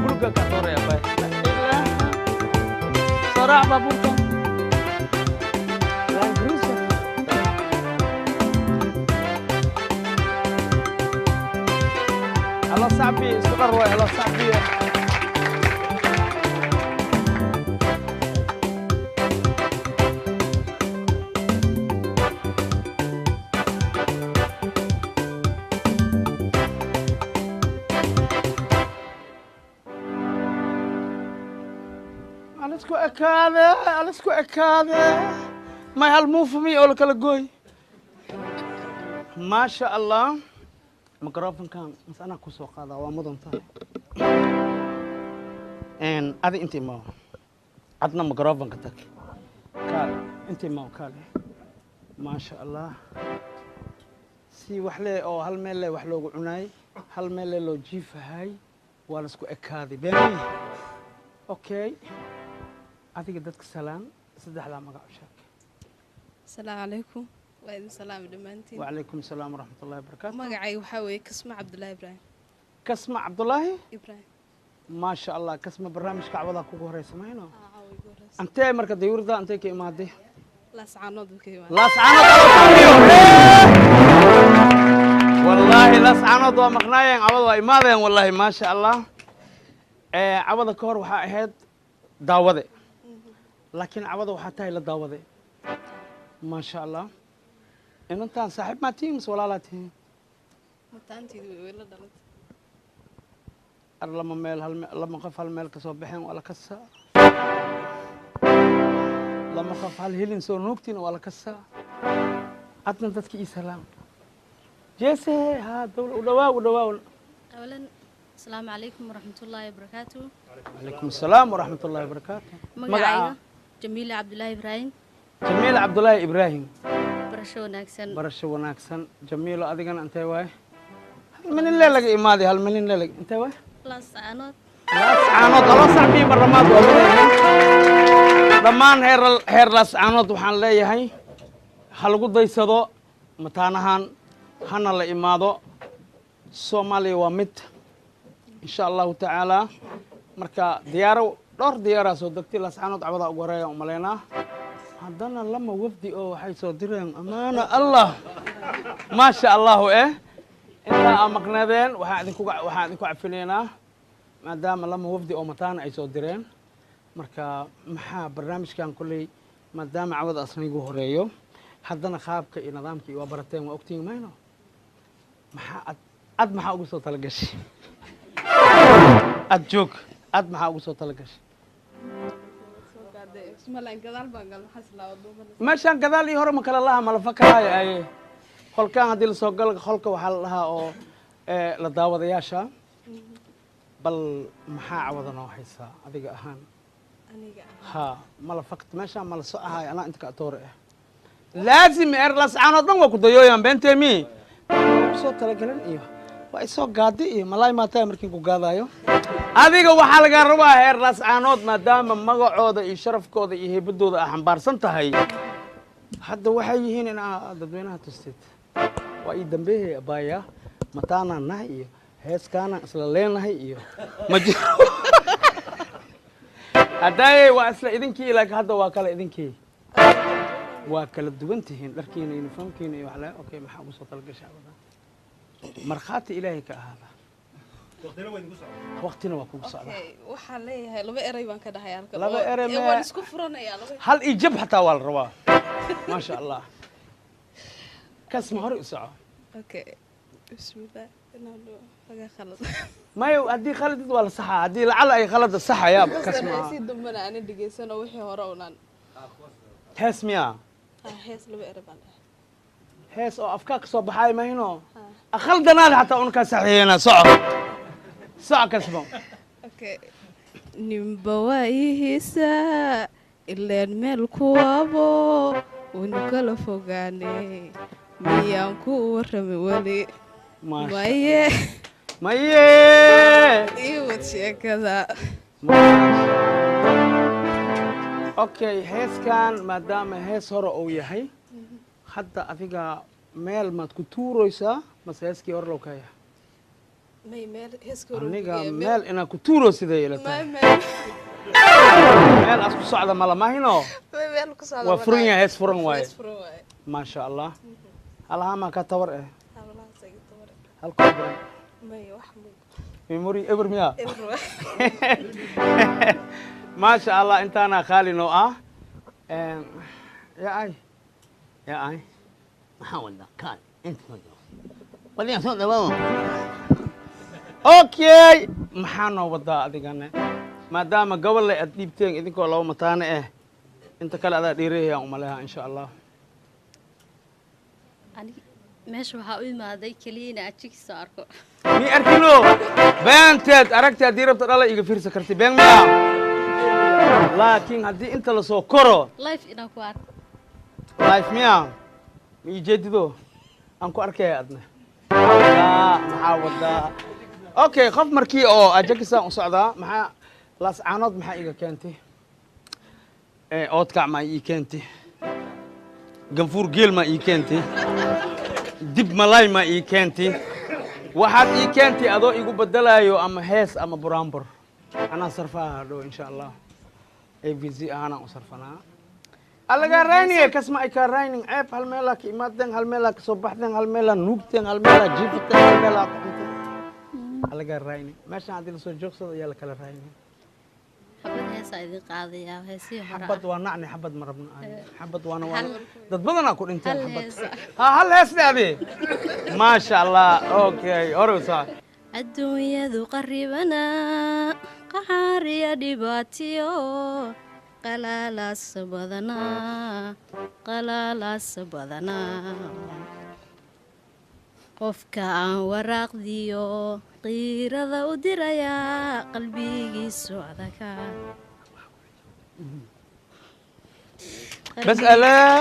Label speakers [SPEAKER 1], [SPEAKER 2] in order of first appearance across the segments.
[SPEAKER 1] Burka ka dooraya bay. Soo raac baabuurka. Land Cruiser. Hala sacbi, isku dhar waay, hala sacbiya. Alisku ekaade, alisku ekaade. May hal muufumi oo la kala gooy. Maasha Allah. Microphone-kan mas anaa ku soo qaadaa, waa mudan tahay. Adi inta imaw, adna microphone-ka tag, kaale inta imaw, kaale. Maasha Allah, si wax le oo hal meel le wax loogu cunaay, hal meel le loo jiifahay, waa la isku ekaaday beeni. Okay, adiga dadka salaan, saddexdaa magac u sheeg.
[SPEAKER 2] Asalaamu calaykum, waa idin salaami dhammaantiin.
[SPEAKER 1] Wacalaykum asalaam waraxmat ullahi wabarakaatu.
[SPEAKER 2] Magacayga waxaa weeye Kasma Cabdulaahi Ibraahim.
[SPEAKER 1] Kasma Cabdulaahi
[SPEAKER 2] Ibraahim.
[SPEAKER 1] Maasha Allah, Kasma, barnaamijka cawadaha kugu horeysa mayno? Antee marka dayuurada antee ka imaaday?
[SPEAKER 2] Laascaanood buu ka imaanay.
[SPEAKER 1] Laascaanood, wallaahi Laascaanood waa maqnaayeen, cawada waa imaadeen, wallaahi maasha Allah. Cawada ka hor waxaa ahayd daawade, laakiin cawada waxaa tahay la daawade. Maasha Allah, inantaan saaxiib maa tihiin mise walaalaa tihiin?
[SPEAKER 2] Mataanteedu way la dhalatay.
[SPEAKER 1] Ar lama meel hal lama qof hal meel ka soo baxeen waa la kasaa, lama qof hal helin soo nuugtiin waa la kasaa. Adna dadka ii salaam jeese ha dawla u dhawaa, u dhawaa.
[SPEAKER 3] أولا السلام عليكم ورحمة الله وبركاته.
[SPEAKER 1] Calaykum asalaam waraxmat ullahi wabarakaatu.
[SPEAKER 3] Magacayga Jamiila Cabdulaahi Ibraahim.
[SPEAKER 1] Jamiil Cabdulaahi Ibraahim.
[SPEAKER 3] Barasho wanaagsan.
[SPEAKER 1] Barasho wanaagsan, Jamiilo. Adigana intee waay? Hal malin lee laga imaaday, hal malin lee laga intee waay?
[SPEAKER 3] Laascaanood.
[SPEAKER 1] Laascaanood, alo sacbii barlamaad waa leeyahay. Dhammaan heer heer Laascaanood waxaan leeyahay ha lagu daysado mataanahan, hana la imaado. Soomaaliya waa mid, insha Allahu tacaala. Marka diyaaro, dhowr diyaaraa soo degtay Laascaanood cawadaa ugu horeeya umaleynaa. Haddana lama wafdi oo waxay soo direen amaana Allah, maasha Allahu. Intaa aa maqnaadeen waxaan idinku cafinaynaa maadaama lama wafdi oo mataana ay soo direen. Marka maxaa barnaamijkan kolley, maadaama cawada asnigu horeeyo, haddana qaabka iyo nidaamka iyo waa barateen, waa ogtihiin mayno? Maxaa ad maxaa ugu soo talagashay? Ad joog, ad maxaa ugu soo talagashay?
[SPEAKER 2] Bismillah, gadaal baan gal, maxaa islaawa duubanaysa?
[SPEAKER 1] Meeshaan gadaal iyo hore ma kala laha, mala fakaraayo aye. Qolkaan haddii lasoo galo, qolka waxaa la dhahaa oo la daawadayaasha. Bal maxaa cawada noo haysaa adiga ahaan?
[SPEAKER 2] Aniga?
[SPEAKER 1] Ha, mala fakt meeshaan mala so ahaay, anaa inta ka atoore ah laazim eer Lascaanood dhan waa ku dayooyaan beenteemi soo talagalan iyo waa isoo gaadi iyo malaay maataay. Markiin ku gaadaayo adiga waxaa laga rabaa heer Laascaanood, maadaama magacooda iyo sharafkooda iyo heybadooda aa xambaarsan tahay, hadda waxay yihiin in aa dadweynaha tustid. Waa ii dambeeyay abaaya, mataanaan nahay iyo heeskaanaan isla leenahay iyo ma jiro. Haddaayey waa isla idinkii, laakiin hadda waa kala idinkii, waa kala duwan tihiin dharkiina, uniformkiina iyo wax le. Okay, maxaa ugu soo talagashay wadaa? Markhaati Ilaahay ka ahaada, waqtina waa kugu socdaa.
[SPEAKER 2] Okay, waxaan leeyahay laba eray baan ka dhahay halkan.
[SPEAKER 1] Laba eray
[SPEAKER 2] waan isku furanayaa laba.
[SPEAKER 1] Hal ijab xataa waa la rabaa. Maasha Allah, Kasma, hore u soco.
[SPEAKER 2] Okay, bismillah, inaan laga khalad.
[SPEAKER 1] Mayo, haddii khaladid waa la saxaa, haddii lacala ay khalada saxayaa Kasma.
[SPEAKER 2] Si dambana aanan dhegeysan oo wixii hore unaan.
[SPEAKER 1] Hees miyaa?
[SPEAKER 2] Ah, hees laba eray baan dhahay.
[SPEAKER 1] Hees oo afkaa ka soo baxaay mahino, akhaldanaad xataa unkaa saxiixina. Soco, soco, Kasmo.
[SPEAKER 2] Okay, ninba waayihiisa ileen meel kuwabo waynu kala fogaanay, miyaan ku warrami weli?
[SPEAKER 1] Maasha.
[SPEAKER 2] Maye.
[SPEAKER 1] Maye.
[SPEAKER 2] Ii wad sheekada.
[SPEAKER 1] Maasha. Okay, heeskan maadaama hees hore uu yahay, hadda adiga meel maad ku tuuraysaa mase heeskii hore loo kaya?
[SPEAKER 2] May, meel heeska hore.
[SPEAKER 1] Aniga meel inaad ku tuuro siday ila tahay.
[SPEAKER 2] May, meel.
[SPEAKER 1] Meel aas ku socda malamahino.
[SPEAKER 2] May, meel ku socda.
[SPEAKER 1] Waa furan yahay, hees furan waaye.
[SPEAKER 2] Hees furan waaye.
[SPEAKER 1] Maasha Allah, halahamaa ka tabar eh.
[SPEAKER 2] Hawlahaas iga tabar.
[SPEAKER 1] Halkoo badan.
[SPEAKER 2] May, wax mug.
[SPEAKER 1] Memory eber miyaa?
[SPEAKER 2] Eber waaye.
[SPEAKER 1] Maasha Allah, intaana khaali noo ah. Ya ay ya ay.
[SPEAKER 4] Maxaa wadaa kaal inta soo jiro wadiga soo dhawaawo.
[SPEAKER 1] Okay, maxaa noo wadaa adigane, maadaama gobolle aad dhiibteen idinkoo laba mataane eh, inta kale adaa dhiirahayaan umaleha insha Allah.
[SPEAKER 3] Ani meesha waxaa u imaaday keliya inaa ajigiisa arko.
[SPEAKER 1] Mi arkino beenteed aragti, haddii rabta dhala iga fiirsan karti, been miyaa? Laakiin haddii inta lasoo koro
[SPEAKER 3] life inaan ku arko.
[SPEAKER 1] Life miya? Ma ii jeedido aan ku arkaya adna. Wadaa, maxaa wadaa? Okay, qof markii oo ajakisaan u socdaa, maxaa Laascaanood maxaa iga keentay? Oodkac maa ii keentay? Ganfuur geel maa ii keentay? Dib malay maa ii keentay? Waxaad ii keentay adoo igu bedelaayo ama hees ama buraanbur, anaa sarfaha hadhow insha Allah, AVC ahaanaan u sarfanaa. Alagaa rayniye kasma ay kaa raynin ceeb. Hal meelaa ka imaadeen, hal meelaa ka soo baxdeen, hal meelaa nuugteen, hal meelaa jiifateen, hal meelaa ku cunteen. Alagaa rayni meeshaan haddii lasoo joogsado ayaa la kala rayni.
[SPEAKER 3] Xabad heesaa idin qaadayaa, heesihii hore.
[SPEAKER 1] Xabad waa nacni, xabad ma rabno. Xabad waana waana dad badanaa ku dhinteen.
[SPEAKER 3] Hal
[SPEAKER 1] xabad
[SPEAKER 3] hees.
[SPEAKER 1] Ha, hal hees dhacdi. Maasha Allah. Okay, hore u soco.
[SPEAKER 3] Adduunyadu qaribana, qaxaariya dhibaatiyo, qalaalaas badanaa, qalaalaas badanaa. Qofka aan waraaqdiyo qiirada u dirayaa qalbigiisu adaka.
[SPEAKER 1] Bas alaa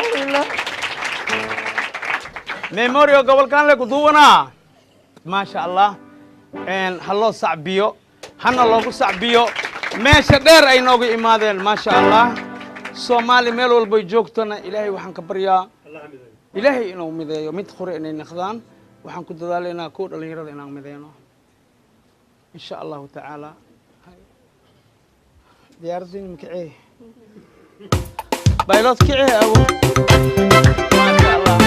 [SPEAKER 1] memorio gobolkan le ku duubanaa. Maasha Allah, ha loo sacbiyo, hana loogu sacbiyo meesha dheer ay noogu imaadeen. Maasha Allah, Soomaali meel walbay joogtana Ilaahay waxaan ka baryaa Ilaahay inuu mideeyo, mid qore inay naqdaan. Waxaan ku dadaalaynaa kuwa dhallinyarada inaan mideyno insha Allahu tacaala. Diyaaraddiina makicee, baylod kicee abo. Maasha Allah.